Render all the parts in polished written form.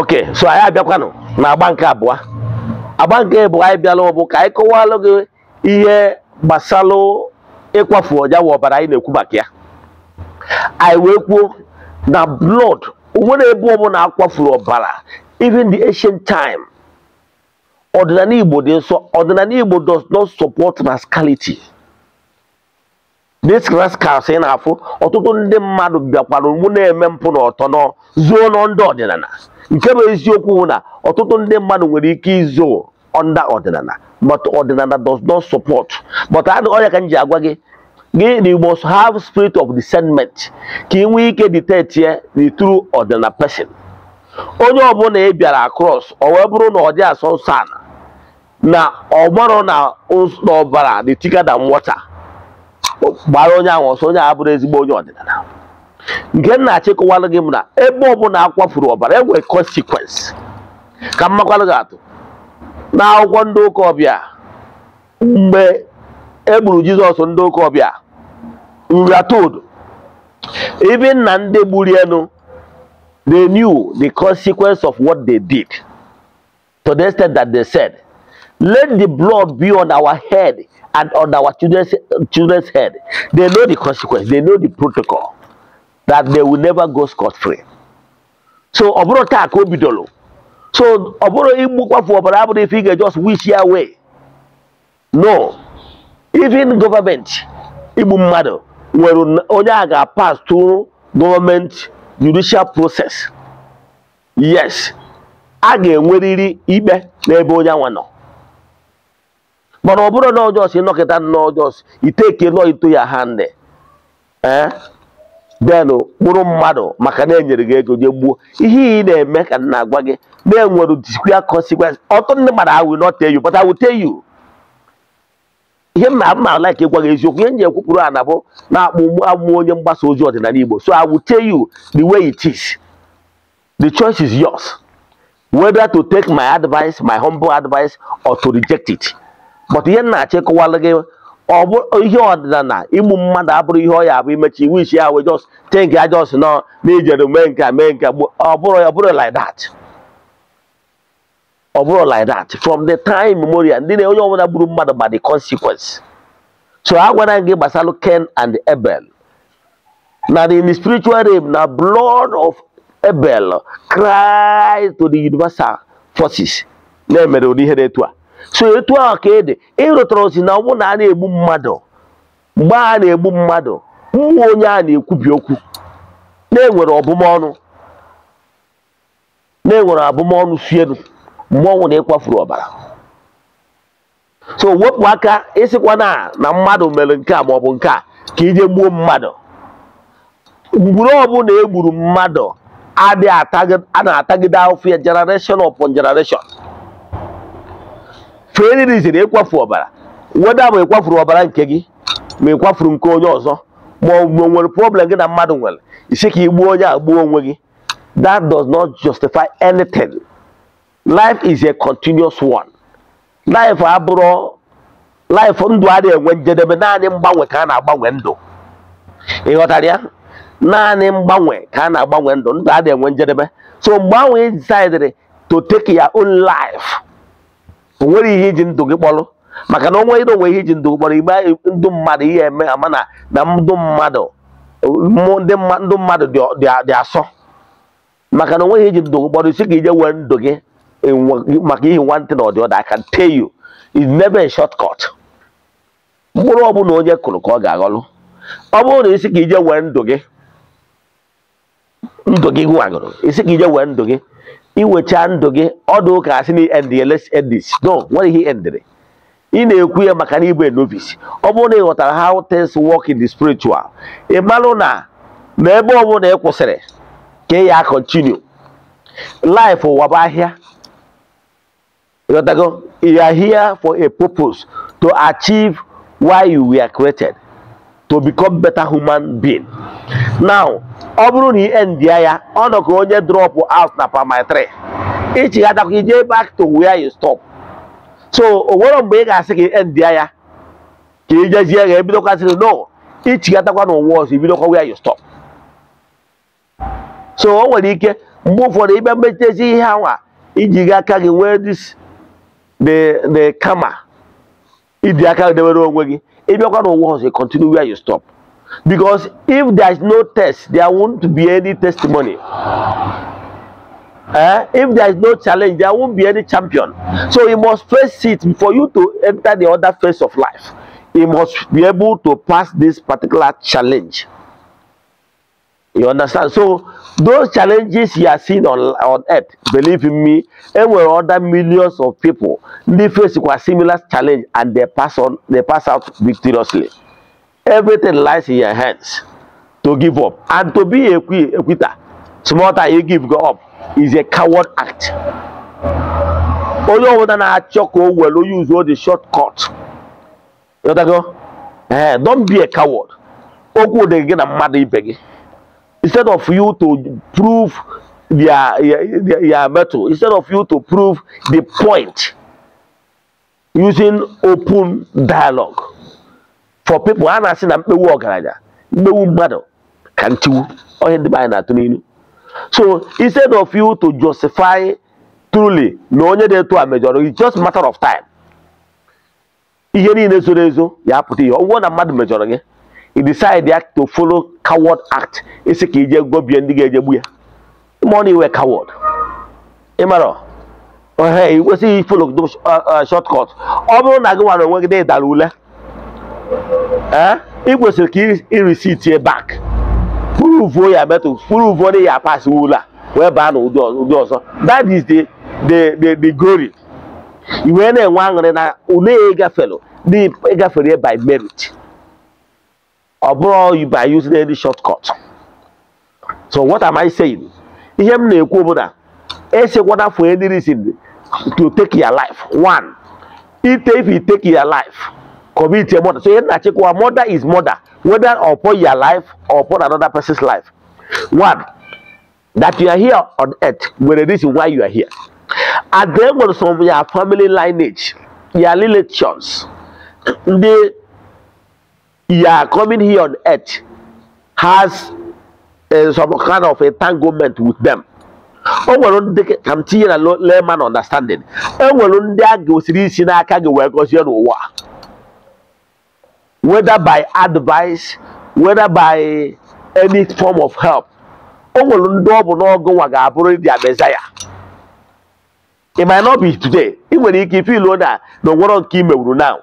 Okay, so anyị abịakwanụ na agba nke abụọ. Agba nke abụọ anyị bịala bụ ka anyị kọwalụ gị ihe gbasalụ ịkwafu ọja wa ọbara anyị na-ekwu maka ya. Anyị wee kwuo na blood onwere ebe ọbụla akwafuru ọbara, even the ancient time. Ọdịnala Igbo dị nsọ. Ọdịnala Igbo does not support rascality. This rascals ị na-afụ, ọtụtụ ndị mmadụ bịakwara mụ na-eme mpụ na ọtọ nọ zuo nọ ndị ọdịnala. Nke bụ eziokwu bụ na ọtụtụ ndị mmadụ nwere ike izo under ọdịnala, but ọdịnala does not support. But ọya ka m ji agwa gị, you must have spirit of discernment ka ị nwee ike detect the true ọdịnala person. Onye ọbụla ị bịara across, ọ wee bụrụ na ọ dị asọ nsọ ala na ọ marọ na ọbara dị thicker than water, gbara onye ahụ ọsọ. Onye ahụ abụrụ ezigbo onye ọdịnala. Nke m na-achịkọwalụ gị bụ na ebe ọbụla akwafuru ọbara, enwere consequence. Ka m makwalụ gị atụ n'akwụkwọ ndị ụka ọbịa, mgbe e gburu Jizọs, ndị ụka ọbịa, we are told even na ndị gburu elu, they knew the consequence of what they did, to the extent that they said, "Let the blood be on our head and on our children's head." They know the consequence, they know the protocol, that they will never go scot-free. So ọ bụrụ taa ka o bidoro. So ọ bụrụ igbu kwafu ọbara abụrụ ife ị ga-just wish ya away. No, even government, igbu mmadụ nwere onye a ga-pass through government judicial process. Yes, a ga-enwerịrị ikpe n'ebe onye anwa nọ. Mana ọ bụrụ na ọjọọ si nọkịta n'ọjọọ i take law into your hand, then kpụrụ mmadụ maka na enyere gị ego jee gbuo, ihe ị na-eme ka m na-agwa gị na-enwere square consequence. Ọtụtụ ndị mmadụ, I will not tell you, but I will tell you ihe m na like ịgwa gị eziokwu. Ihe m ji ekwupụrụ a na bụ na-akpụ amụ onye mgbasa ozi ọdịnala Igbo. So I will tell you the way it is. The choice is yours, whether to take my advice, my humble advice, or to reject it. But ihe m na-achọ ịkọwalụ gị, ọ bụ ihe ọdịnala, igbu mmadụ abụrụ ihe ọ ya abụ imechi wish ya wee just think ya just nọ na ijere mee nke a, mee nke a, ọ bụrụ like that. Ọ bụrụ like that. From the time memorial, ndị na onye ọbụla gburu mmadụ ma the consequence. So a gwara gị gbasara Cain and Abel na in the spiritual realm, na blood of Abel cried to the universal forces na-emere ụdị ihe dị etu a. So etu ahụ ka ede ịrụtara osi na ọ bụrụ na a na-egbu mmadụ, mgbe a na-egbu mmadụ, mmụọ onye a na-ekwubi okwu na-enwere ọbụmọnụ, na-enwere abụmọnụ si elu mgbe ọnwụ na ịkwafuru ọbara. So wepụ aka ịsịkwa na mmadụ mere nke a maọbụ nke a ka ije gbuo mmadụ. Mgburu ọbụla e gburu mmadụ adịghị a na-atagide ahụfụ ya generation upon generation. For any reason ịkwafu ọbara, whether ma ịkwafuru ọbara nke gị, ma ịkwafuru nke onye ọzọ, ma ọ bụ nwere problem gị na mmadụ nwere, isi ka igbuo onye a, gbuo onwe gị, that does not justify anything. Life is a continuous one. Life abụrụ life, ndụ adịghị enwe njedebe. Naanị mgbanwe ka a na-agbanwe ndụ. Ị ghọtara ya? Naanị mgbanwe ka a na-agbanwe ndụ. Ndụ adịghị enwe njedebe. So mgbe ahụ ị decided to take your own life, o nwere ihe iji ndụ gị kpọrọ, maka na onwe ịdị onwe ihe iji ndụ gị kpọrọ. Igbe ndụ mmadụ ihe eme ama na ndụ mmadụ ndị mmadụ dị asọ, maka na onweghị iji ndụ gị kpọrọ isi ka ije wee ndụ gị maka ihe one thing or the other. I can tell you, it's never a shortcut. Mkpụrụ ọbụla onye kụrụ ka ọ ga-aghọlụ. Ọ bụrụ na isi ka ije wee ndụ gị, ndụ gị gwagoro isi ka ije wee ndụ gị, iwecha ndụ gị ọdụ ụka asị na end ya, let's end this. No nwere ihe endịrị ị na-ekwu ya maka na ịbụ a novice. Ọ bụrụ na ị ghọtara how things work in the spiritual, ị marụ na ebe ọbụla ị kwụsịrị ka ị ya continue life. Ụwa bụ ahịa. Ịghọtago? You are here for a purpose, to achieve why you were created, to become better human being. Now ọ bụrụ na ị end ya, ọ nọ ka onye drop out na primary 3, ịchịghatakwa ije back to where you stop. So o nwere mgbe ị ga-asị ka ị end ya ka ị jezie ga ebidokwasịrị. No, ịchịghatakwa n'ụwa ọzọ, ibidokwa where you stop. So o nwere ike mgbe ụfọdụ ịbịa mechezi ihe anwa iji gị aka gị nwee this the karma ịdị aka debere onwe gị, ịbịakwa n'ụwa ọzọ, you continue where you stop. Because if there is no test, there won't be any testimony. If there is no challenge, there won't be any champion. So you must face it before you to enter the other phase of life. You must be able to pass this particular challenge. You understand? So those challenges you are seeing on earth, believe in me, there were other millions of people they face a similar challenge and they pass on, they pass out victoriously. Everything lies in your hands to give up and to be a quitter. Small time you give up is a coward act. Onye ọbụla na-achọ ka o were use all the shortcut. You go? Don't be a coward. Okwu dị gị na mmadụ ibe gị. Instead of you to prove their mettle, instead of you to prove the point using open dialogue for people, a na-asị na mkpewu ọgaranya, mkpewu mmadụ ka ntiwu, onye ndị be anyị na-atụ n'ilu. So instead of you to justify truly na onye dị etu a mejọrọ, it's just matter of time. Ihe niile zoro ezo ya apụta ihe. Ọ bụrụ na mmadụ mejọrọ gị, you decide ya to follow coward act, isi ka ije gobie ndị ga-ejegbu ya. Ịma na iwe coward. Ịmara ohe i kwesịghị follow those shortcut. Ọ bụrụ na gị nwere onwe gị na ịdara ule, ị kwesịrị ka ị receipt back, prove ya mettle, prove na ya pass ule a wee baa n'ụdị ọzọ. That is the glory. I wee na-enwe aṅụrị na ule ya ịgafere, na ịgafere by merit. Ọ bụrụ by using any shortcut. So what am I saying? Ihe m na-ekwu bụ na esekwana for any reason to take your life. One, if you take your life, commit a murder. So ihe na-achịkwa, murder is murder, whether upon your life or upon another person's life. One, that you are here on earth with a reason why you are here. And then when some of your family lineage, your relations, they you are coming here on earth has some kind of entanglement with them. O nwere ndị ka m tinye na layman understanding. E nwere ndị a gosiri isi n'aka gị wee gọzie n'ụwa. Whether by advice, whether by any form of help. O nwere ndị ọ bụ n'ọgụ nwa ga-abụrụ their messiah. It might not be today. Ị nwere ike feel na na onwero nke i mewuru now.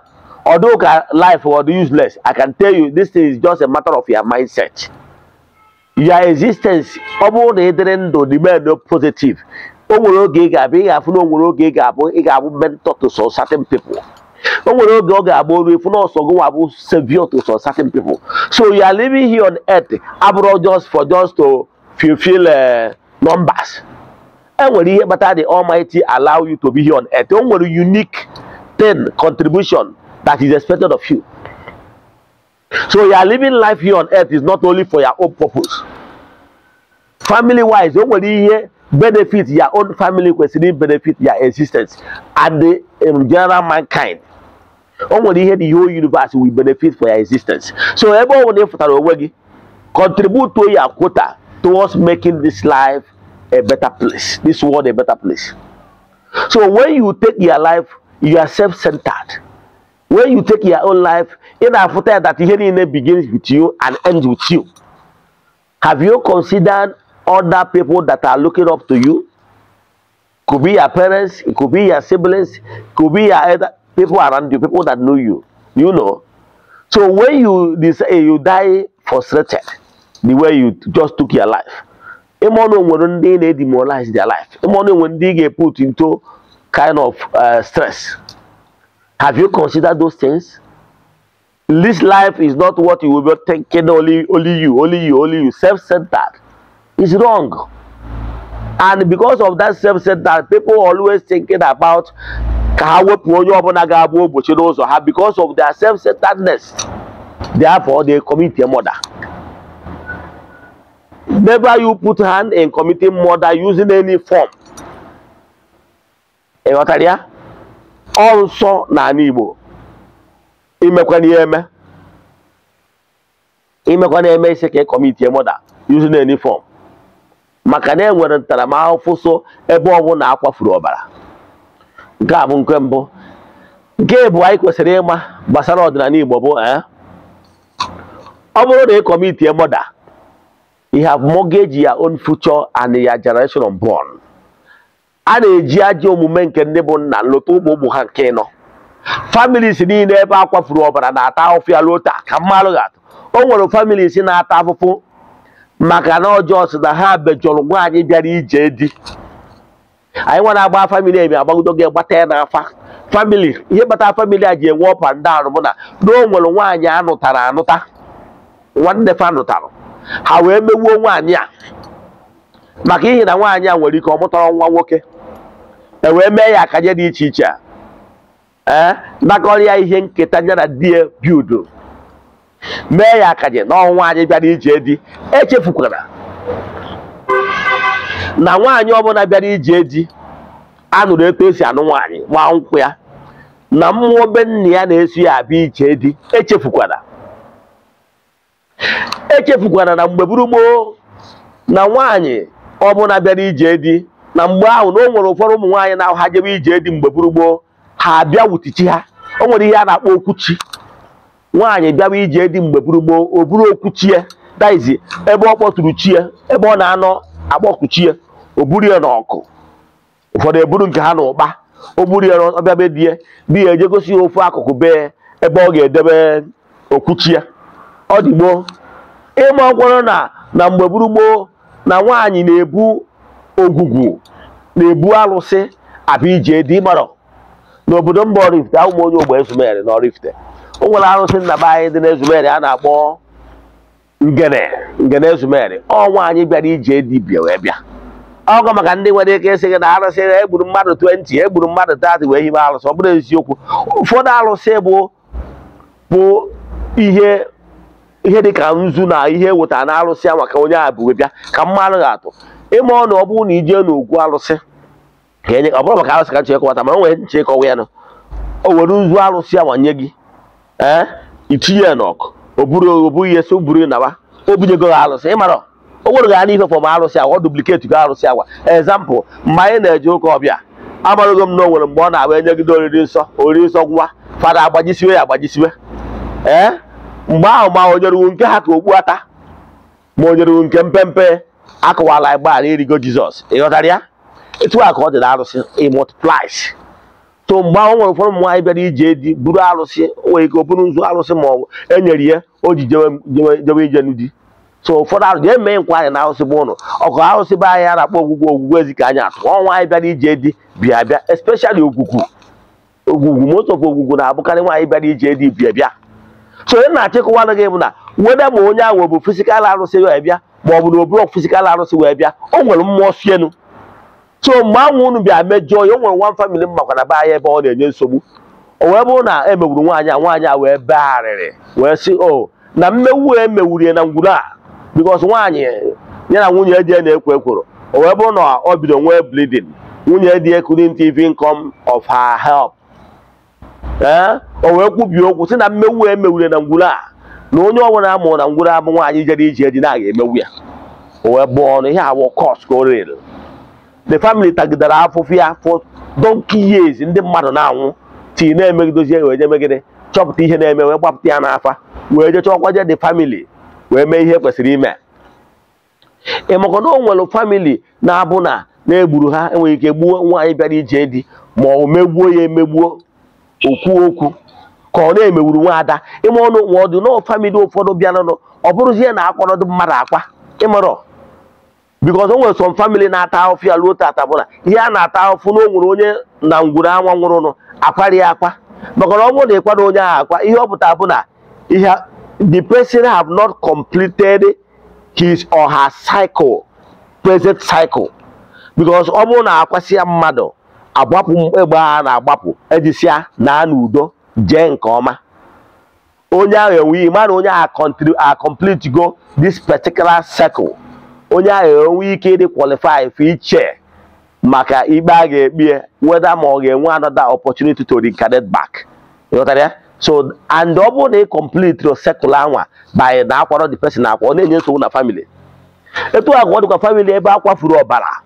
Although life or useless, I can tell you this thing is just a matter of your mindset. Your existence, ọ bụrụ na ị dịrị ndụ remain positive, o nwere oge ị ga-abịa, ị ga-afụ na o nwere oge ị ga-abụ mentor to some certain people. O nwere oge ọ ga-abụ oru ifu na ọsọ gị nwa bụ savior to some certain people. So you are living here on earth abụrụ just for just to fulfill numbers. E nwere ihe kpatara the Almighty allow you to be here on earth. O nwere unique thing, contribution that is expected of you. So you are living life here on earth is not only for your own purpose. Family wise, o nwere ihe benefit your own family kwesịrị benefit your existence and the general mankind. O nwere ihe the whole universe will benefit for your existence. So ebe ọ bụla ị fụtara onwe gị, contribute to your quota towards making this life a better place, this world a better place. So when you take your life, you are self-centered. When you take your own life, ị na-afụta that ihe niile begins with you and ends with you. Have you considered other people that are looking up to you? Could be your parents, it could be your siblings, could be your other people around you, people that know you, you know. So when you decide you die frustrated, the way you just took your life, ịma na nwere ndị na-demoralize their life. Ịma na nwere ndị ga-put into kind of stress. Have you considered those things? This life is not what you will be thinking, only you, only you, only you. Self-centered. It's wrong. And because of that self-centered, people always thinking about ka ha wepụ onye ọbụla ga-abụ ogbochi n'ụzọ ha because of their self-centeredness. Therefore, they commit a murder. Never you put hand in committing murder using any form. Ị ghọtara ya? Ọ nsọ n'ala Igbo. Imekwana ihe eme. Imekwana eme isi ka ị commit a murder using any form. Maka na enwere ntaramahụhụ so ebe ọbụla akwafuru ọbara. Nke a bụ nke mbụ. Nke bụ anyị kwesịrị ịma gbasara ọdịnala Igbo bụ ọ bụrụ na ị commitie murder, you have mortgaged your own future and your generation unborn. A na-eji ajọ omume nke ndị bụ nna lụta ụmụ ụmụ ha nke nọ. Families niile ebe akwafuru ọbara na-ata ahụhụ ya ruo taa ka mmalụ ga-atụ. O nwere families na-ata ahụhụ maka na ọjọọ sị na ha mejọrọ nwaanyị bịara ije di. Anyị nwa na-agba family emi agbagodo gị gbata ya n'afa. Family ihe kpatara family a ji enwe up and down bụ na o nwere nwaanyị anụtara anụta, nwanne fa nụtara, ha wee megbuo nwaanyị a maka ihi na nwaanyị a nwere ike ọ mụtara nwa nwoke, e wee mee ya akaje dị iche iche, nakọrọ ya ihe nketa ya na di ya biudo, mee ya akaje na ọ nwaanyị bịara ije di. Echefukwara na nwaanyị ọbụla bịara ije di anụrụ etu esi anụ nwaanyị nwa nkwụ ya na mmụọ be nna ya na-eso ya abịa ije di. Echefukwara na mgbe gboo na nwaanyị ọbụla bịara ije di na mgbe ahụ na o nwere ụfọdụ ụmụ nwaanyị na ha jebe ije di mgbe gboo ha abịa wutichi ha. O nwere ihe a na-akpọ okwuchi. Nwaanyị bịawa ije di mgbe gboo o buru okwuchi ya, daizi ebe ọ kpọtụrụ chi ya, ebe ọ na-anọ akpọkuchi ya, o buru ya n'ọkụ. Ụfọdụ eburu nke ha n'ụkpa, o buru ya ọbịa be di ya, di ya eje gosi ya ofu akụkụ bee ebe ọ ga-edebe okwuchi ya. Ọ dị gboo. Ịma ọkwọrọ na mgbe gboo na nwaanyị na-ebu ogwugwu na-ebu alụsị abịa ije di marọ. N'obodo mba Oraifite, ahụ m onye ogbe Ezumeri na Oraifite, o nwere arụsị nna be anyị dị n'Ezumeri a na-akpọ Ngene, Ngene Ezumeri. Ọ nwaanyị bịara ije dibịa wee bịa. Ọgọ maka ndị nwere ike ịsị gị na arụsị egburu mmadụ 20, egburu mmadụ 30 wee hibe arụsị. Ọ bụrụ eziokwu, ụfọdụ arụsị bụ ihe ihe dị ka nzu na ihe ewetara na arụsị a maka onye a bụ bịa ka mmadụ ga-atụ. Ịma ọ na ọ bụrụ na ije n'okwu arụsị ka enye, ọ bụrụ maka arụsị ka nche kọwata, mana o nwere nche kọwa ya nụ, o were nzu arụsị a nye gị, itinye ya n'ọkụ, o buru ihe so buru nawa, o bunyego arụsị. Ịmara o nwere ga n'ife fọm arụsị agwa, ọ duplicate go arụsị agwa. Example, mgbe anyị na-eje ụka ọbịa, amarago m na o nwere mgbe ọ na-abụ enyegide oriri nsọ, oriri nsọ gwụwa, fada agbajisiwe ya agbajisiwe. Mgbe ahụ ma o nyerewu nke ha ka okpu ata, ma o nyerewu nke mpempe, akụwala ịgbaghara irigo Jizọs. Ịghọtara ya? Etu a ka ọ dị na arụsị, it multiplies. So mgbe ahụ nwere ụfọdụ ụmụ nwaanyị bịara ije di buru arụsị, o nwere ike o buru nzu arụsị ma ọ bụ enyere ya o ji jewe ije n'udi. So ụfọdụ arụsị eme nkwa anyị na arụsị bụ ụnụ ọkụ arụsị be anyị a na-akpọ ogwugwu, ogwugwu ezi ka anyị atụ. Ọ nwaanyị bịara ije di bịa bịa, especially ogwugwu. Ogwugwu, most of ogwugwu na-abụkarị nwaanyị bịara ije di bịa bịa. So onye na-achịkọwara gị bụ na weda ma onye ahụ bụ fisikal arụsị wee bịa ma ọ bụ na oburu fisikal arụsị wee bịa, o nwere mmụọ sienu. So mgbe ahụ unu bịa mejọọ ya, o nwere one family mmakwa na be anyị ebe ọ na-enye nsogbu. O wee bụrụ na emegburu nwaanyị a, nwaanyị a wee bee arịrị wee sị o na mmegbu e megburu ya na ngwuru a, because nwaanyị ya na nwunye di ya na-ekwo ekworo. O wee bụrụ na ọ bido nwee bleeding, nwunye di ya couldn't even come of her help. O wee kwubie okwu sị na mmegbu e megburu ya na ngwuru a, na onye ọbụla a mụrụ na ngwuru abụ nwaanyị jere ije di na-aga emegbu ya. O wee bụọ ọnụ ihe awọ cos ka o rere. The family tagidere afụfụ ya for donkey years, ndị mmadụ na-anwụ tii na-emegidozie wee je megide chọpụta ihe na-eme wee gbapụta ya n'afa wee je chọkwaje the family wee mee ihe kwesịrị ime. Ịmakọ na o nwere family na-abụ na na-egburu ha, enweghị ike gbuo nwaanyị bịara ije di ma ọ megbuo ya emegbuo, okwu okwu ka ọ na-emegburu nwaada. Ịma ọnụ ma ọ dị nọọ family ụfọdụ bịaranụ ọ bụrụzie na akwarodo mmadụ akwa ịmarọ, because o nwere some family na-ata ahụfụ ya ruo tata bụ na ihe a na-ata ahụfụ na o nwere onye na ngwuru anwa nwụrụnụ akwari ya akwa. Maka na ọ bụrụ na ịkwado onye ahụ akwa, ihe ọ pụtara bụ na ihe the person have not completed his or her cycle, present cycle. Because ọ bụrụ na akwasị ya mmadụ agbapụ egbe a na-agbapụ ejisia na n'udo jee nke ọma, onye ahụ enweghị ma na onye ahụ complete go this particular cycle, onye ahụ enwe ike ịdị qualify for iche maka ikpe a ga-ekpe, whether ma ọ ga-enwe another opportunity to reincarnate back. Ịghọtara ya? So and ọ bụrụ na ị complete your cycle anwa by na akwaro the person akwa, ọ na-enye nsogbu na family. Etu a ka ọ dịkwa family ebe a kwafuru ọbara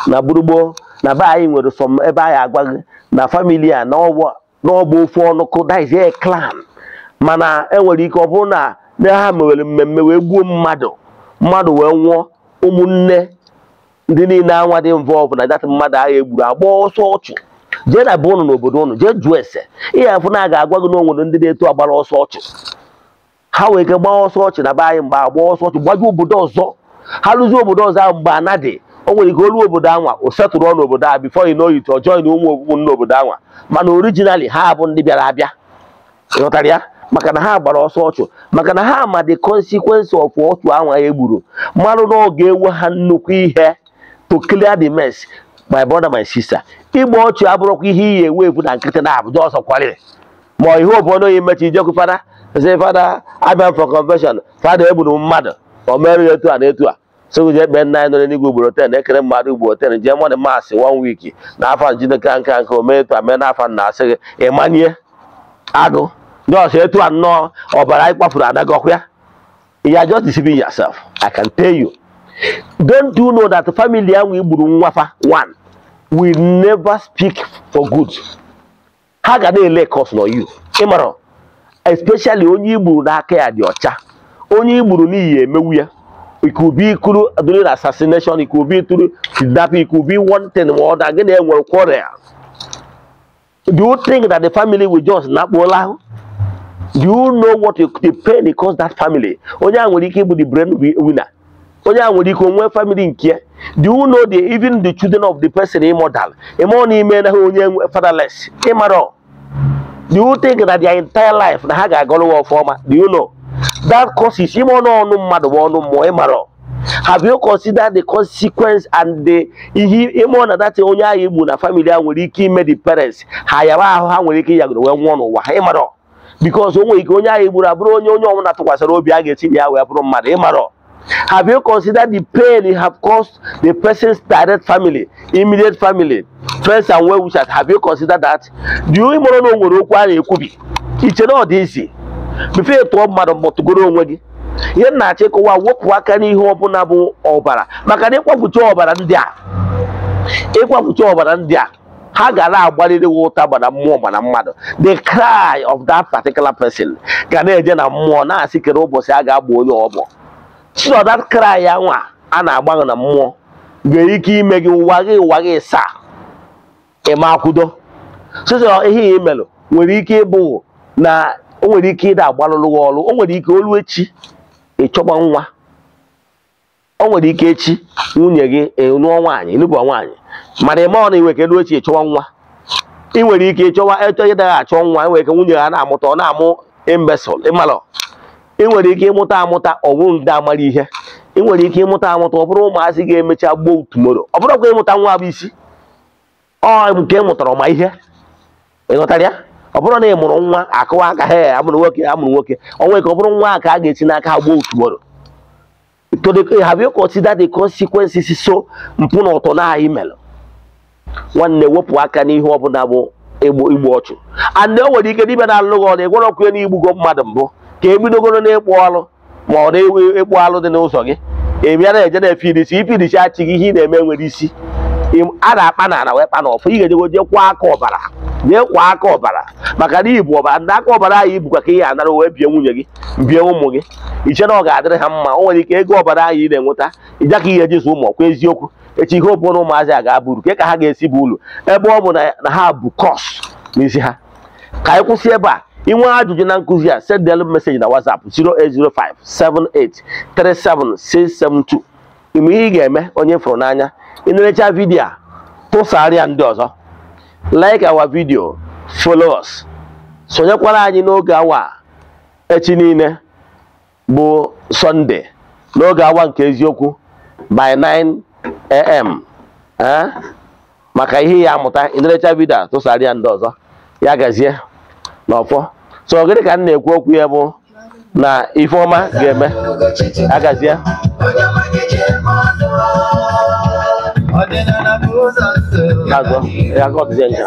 na gburugburu na be anyị nwere some ebe anyị agwa gị na family a n'ọgba ofu ọnụkụ, that is a clan. Mana enwere ike ọ bụrụ na ha mewere mmemme wee gbuo mmadụ, mmadụ wee nwụọ, ụmụnne ndị niile anwa dị involved na that mmadụ ahụ egburu agba ọsọ ọchụ. Jee na be ụnụ n'obodo ụnụ jee jụọ ese, ihe afụ na a ga-agwa gị na o nwere ndị na-eto agbara ọsọ ọchụ. Ha wee ike gbaa ọsọ ọchụ na be anyị mgbe agba ọsọ ọchụ gbajuo obodo ọzọ. Ha rụzie obodo ọzọ ahụ mgbe anadị, o nwere ike olu obodo anwa o setụrụ ọnụ obodo ahụ before you know it, ọ join ụmụ ụmụnne obodo anwa. Mana originally ha bụ ndị bịara abịa, ịghọtara ya? Maka na ha gbara ọsọ ọchụ, maka na ha ma the consequence of ọchụ anwa e gburu, mmadụ na ọ ga-ewe ha nnukwu ihe to clear the mess. My brother, my sister, ịgba ọchụ abụrụkwa ihe iyi ewu efu na nkịtị na-abụja ọsọ kwaliri. Ma ihe obodo onye mechi ijekwu fada sị fada abịa for confession, fada egburu mmadụ, o mere ya etu a na etu a, so jee kpee nna anyị nọ n'eluigwe ugboro 10, ekere mmadụ ugboro 10, jee mọdụ maasị 1 week na afa Chineke nka nka o mee etu a mee n'afa nna asị gị ịmanye agụ ndị ọsọ etu a nnọọ ọbara anyị kpafuru adagọkwa ya. You are just deceiving yourself. I can tell you. Don't you know that the family ahụ igburu nwafa one will never speak for good? Ha ga na-ele curse on you. Ịmara, especially onye igburu n'aka ya dị ọcha, onye igburu n'ihi emewu ya. It could be through during assassination, it could be through kidnapping, it could be one thing or other. Gịnị enwere quarrel? Do you think that the family will just nakpuola ahụ? Do you know what the pain it caused that family? Onye a nwere ike ịbụ the brain winner. Onye a nwere ike onwe family nke ya. Do you know the even the children of the person immortal? Ịma n'ime na ha onye fatherless. Ịmara. Do you think that their entire life na ha ga-agọrọ ọfọma? Do you know? That causes ime ọnụ ọnụ mmadụ bụ ọnụ mmụọ. Ịmara. Have you considered the consequence and the ihe ime na that onye ahụ igbu na family a nwere ike ime the parents ha yaba ahụ, ha nwere ike ịyagoro wee nwụọ n'ụwa ha? Ịmara. Because o nwere ike onye ahụ igburu abụrụ onye onye ọbụla tụkwasịrị obi a ga-etinye ya wee bụrụ mmadụ. Ịmara. Have you considered the pain you have caused the person's direct family, immediate family, friends and well-wishers? Have you considered that? Do you ịmara na o nwere okwu a na-ekwubi? Iche na ọ dị isi before tụọ mmadụ mgbọtụgoro onwe gị. Ihe m na-achọ ịkọwa, wepụ aka n'ihe ọbụla bụ ọbara, maka na ịkwafucha ọbara ndị a, ịkwafucha ọbara ndị a, ha ga na-agbalịrị gị ụta gbana mmụọ gbana mmadụ. The cry of that particular person ga na-eje na mmụọ na-asị kere ụbọchị a ga-agba onye ọbọ. So that cry ya nwa a na-agbanwe na mmụọ nwere ike ime gị ụwa gị ụwa gị saa ịma akwụdo. So ihe imelụ nwere ike ịbụ na o nwere ike ịda agbalụlụ gị ọrụ, o nwere ike olu echi ịchọgba nwa, o nwere ike echi nwunye gị nụọ nwaanyị ịnụbụ nwaanyị, mana ịma ọ na iwe ka elu echi ịchọwa nwa. Ị nwere ike ịchọwa ịchọ ịdaghị achọ nwa, nwere ike nwunye ha na-amụta ọ na-amụ imbecile. Ịmalụ, ị nwere ike ịmụta amụta ọ bụrụ ndị amara ihe. Ị nwere ike ịmụta amụta ọ bụrụ ụmụazị ga-emecha gboo tomorrow. Ọ bụrụkwa ịmụta nwa bụ isi ọ nke ị mụtara ọma ihe, ịghọtara ya? Ọ bụrụ na ị mụrụ nwa akụwa aka ha amụrụ nwoke amụrụ nwoke, ọ nwere ka ọ bụrụ nwa ka a ga-esi n'aka ha gboo tomorrow. To the, have you considered the consequences? So mpụ na ụtọ na anyị nwanne, wepụ aka n'ihe ọbụla bụ igbu igbu ọchụ. And o nwere ike dibịa na-alụ gị ọrụ ịgwara ọkụ ya na igbugo mmadụ mbụ ka ebidogoro na-ekpu alụ ma ọ na-ekpu alụ dị n'ụzọ gị, ị bịa na-eje na-efe irisi ifirisi achị gị ihe ị na-eme nwere isi a na-akpa na ana wee kpa na ọfụ. Ị ga-ejego jee kwa aka ọbara, jee kwa aka ọbara, maka na ibu ọbara ndị aka ọbara ahụ ibukwa ka ihe anara wee bie nwunye gị bie ụmụ gị, iche na ọ ga-adịrị ha mma. O nwere ike ego ọbara ahụ ị na-enweta ịja ka ihe ejizu ụmụ ọkwa eziokwu echi ihe ọbụla ụmụazị a ga-abụ uru ka ha ga-esi bụ ulu ebe ọ bụ na ha bụ kọs n'isi ha. Ka anyị kwụsị ebe a. Inwe ajụjụ na nkụzi a, send them message na WhatsApp 08057837672. Ime ihe ị ga-eme onye fụrụ n'anya, ị na-erecha vidiyo a tụsara ya ndị ọzọ, like our video, follow us, sonyekwara anyị n'oge awa echi niile bụ Sọnde n'oge awa nke eziokwu by 9 a.m. Maka ihe ya amụta. Ị na-erecha vidiyo a tụsara ya ndị ọzọ, ya gazie n'ọfọ. So gịnị ka m na-ekwu okwu ya bụ na Ifeọma ga-eme agazie. Agụ ya ka ọ dịzie nka.